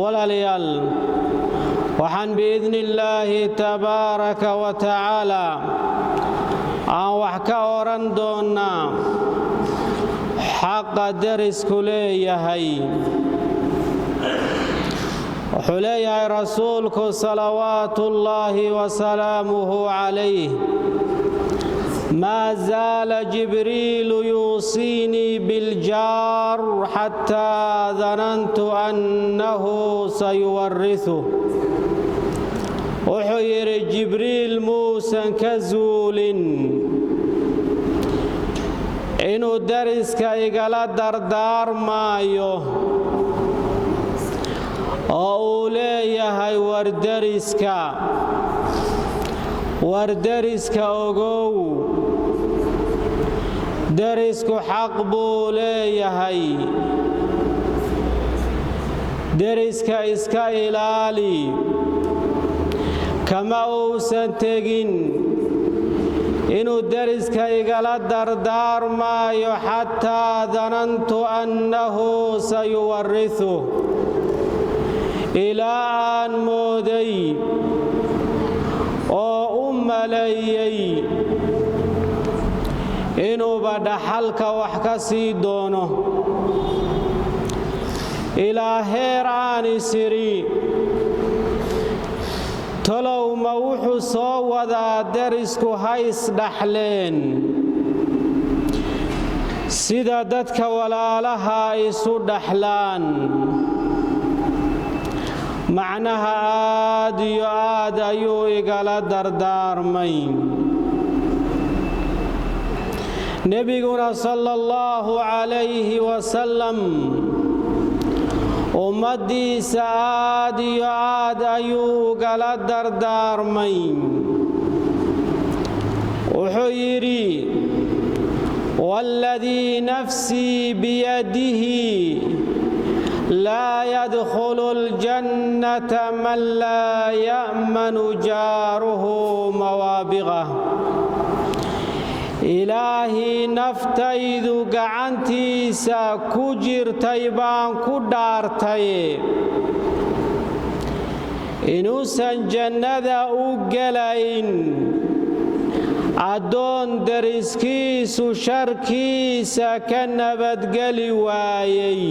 Walaalayaal, waxaan biidni illaahi tabaaraka wa tacaala aan wax ka odhan doonnaa xaqa derisku leeyahay. Wuxuu leeyahay Rasuulku salawaatuullaahi wasalaamuhu calayh: "Maa zaala Jibriilu yuusiinii biljaar xataa danantu annahu sayuwarrisu." Wuxuu yidhi, Jibriil muusan ka zuulin inuu deriska igala dardaarmaayo oo uu leeyahay: "War deriska, war deriska ogow, derisku xaq buu leeyahay, deriska iska ilaali." Kama uusan tegin inuu deriska igala dardaarmaayo xataa danantu annahu sayuwarrisu, ilaa aan mooday oo u maleeyey inuuba dhaxalka wax ka sii doono, ilaa heer aan isiri: "Tolow ma wuxuu soo wadaa derisku hays dhaxleen sida dadka walaalaha isu dhaxlaan?" Macnaha aad iyo aad ayuu igala dardaarmay Nebiguna sala allahu calayhi wasalam. Ummaddiisa aad iyo aad ayuu ugala dardaarmay. Wuxuu yidhi: "Waaladii nafsii biyadihi, laa yadkhulu aljannata man laa ya'manu jaaruhu mawaabiqah." Ilaahii naftaydu gacantiisa ku jirtay baan ku dhaartaye, inuusan jannada u gelayn addoon deriskiisu sharkiisa ka nabadgeli waayey.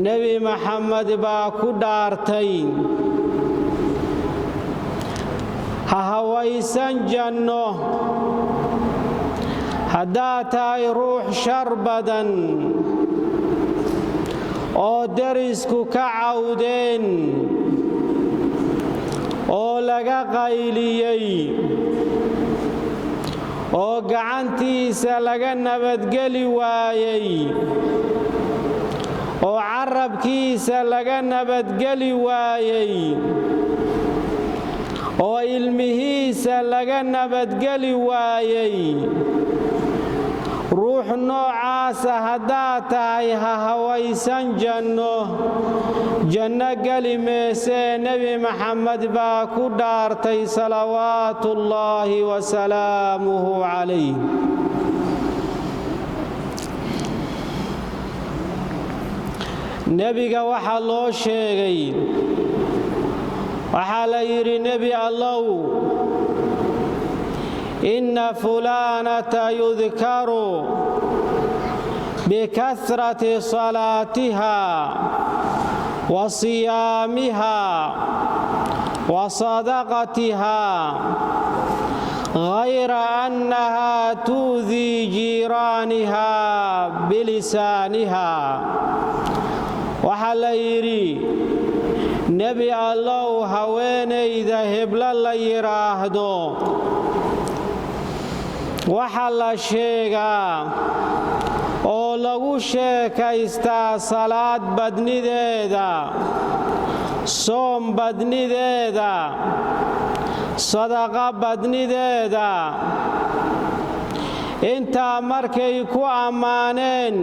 Nebi Maxamed baa ku dhaartay. Ha hawaysan janno haddaad tahay ruux shar badan oo derisku ka cawdeen oo laga qayliyey oo gacantiisa laga nabadgeli waayey oo carabkiisa laga nabadgeli waayey oo ilmihiisa laga nabadgeli waayey. Ruux noocaasa haddaad tahay, ha hawaysan janno, janno geli meesee. Nebi Maxamed baa ku dhaartay salawaatuullaahi wasalaamuhu calayh. Nebiga waxaa loo sheegay, waxaa la yidhi: "Nebi Allow, inna fulaanata yudkaru bikasrati salaatiha wa siyaamiha wa sadaqatiha, غayra annaha tu'dii jiiraaniha bilisaaniha." Waxaa la yidhi: "Nebi Allow, haweenayda heblo la yidhaahdo waxaa la sheegaa oo lagu sheekaystaa salaad badnideeda, soom badnideeda, sadaqa badnideeda." Intaa markay ku ammaaneen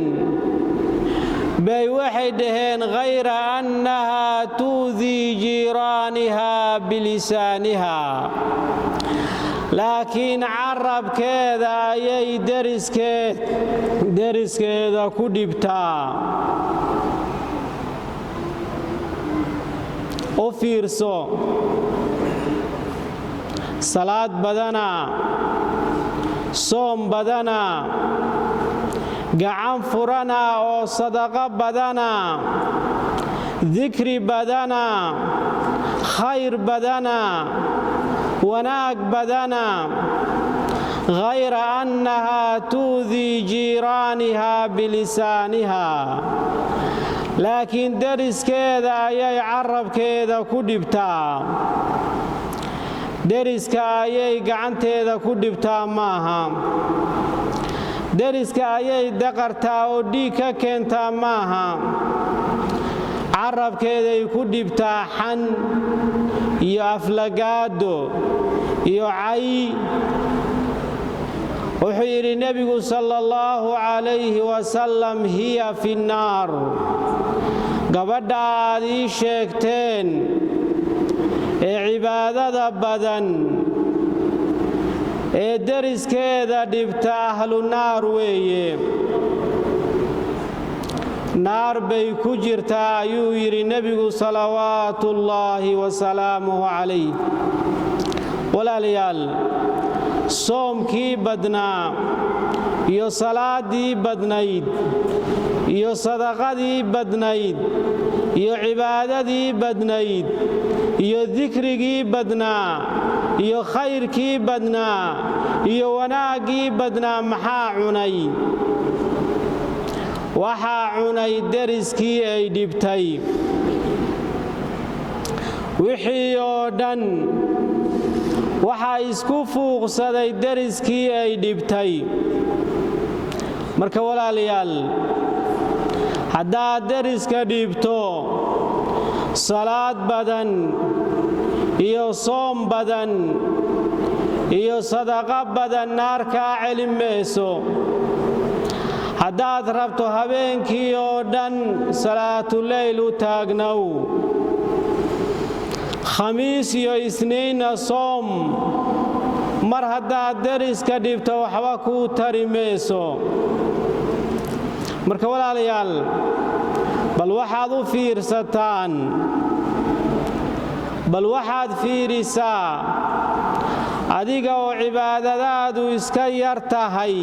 bay waxay dhaheen: "Khayra annahaa tu'dii jiiraaniha bilisaaniha." Laakiin carabkeeda ayay deriskeeda ku dhibtaa. U fiirso, salaad badanaa, soom badanaa, gacan furanaa oo sadaqo badanaa, dikri badanaa, khayr badanaa, wanaag badanaa, ghayra annahaa tu'dii jiiraanihaa bilisaanihaa, laakiin deriskeeda ayay carabkeeda ku dhibtaa. Deriska ayay gacanteeda ku dhibtaa maaha, deriska ayay daqartaa oo dhiig ka keentaa maaha, carabkeeday ku dhibtaa xan iyo aflagaado iyo cay. Wuxuu yidhi Nebigu sala allahu calayhi wasalam: "Hiya fi nnaar." Gabadha aad ii sheegteen ee cibaadada badan ee deriskeeda dhibta, ahlu naar weeye, naar bay ku jirtaa, ayuu yidhi Nebigu salawaatuullaahi wasalaamuhu calayh. Walaalayaal, soomkii badnaa iyo salaaddii badnayd iyo sadaqadii badnayd iyo cibaadadii badnayd iyo dikrigii badnaa iyo khayrkii badnaa iyo wanaaggii badnaa maxaa cunay? Waxaa cunay deriskii ay dhibtay. Wixii oo dhan waxaa isku fuuqsaday deriskii ay dhibtay. Marka walaalayaal, haddaad deriska dhibto, salaad badan iyo soom badan iyo sadaqo badan naar kaa celin mayso. Haddaad rabto, habeenkii oo dhan salaatuleyl u taagnow, Khamiis iyo Isniinna soom, mar haddaad deriska dhibto, waxba kuu tari mayso. Marka walaalayaal, bal waxaad u fiirsataan, bal waxaad fiirisaa adiga oo cibaadadaadu iska yar tahay,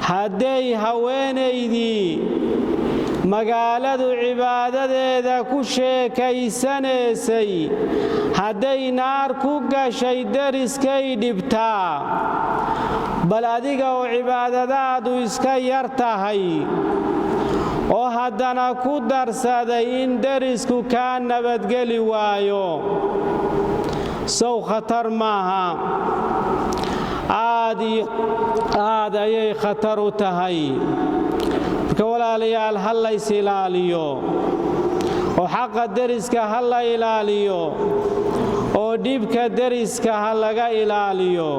hadday haweenaydii magaaladu cibaadadeeda ku sheekaysanaysay hadday naar ku gashay deriskay dhibtaa, bal adiga oo cibaadadaadu iska yar tahay oo haddana ku darsaday in derisku kaa nabadgeli waayo, sow khatar maaha? Aad iyo aad ayay khatar u tahay. Marka walaalayaal, ha lays ilaaliyo oo xaqa deriska ha la ilaaliyo oo dhibka deriska ha laga ilaaliyo.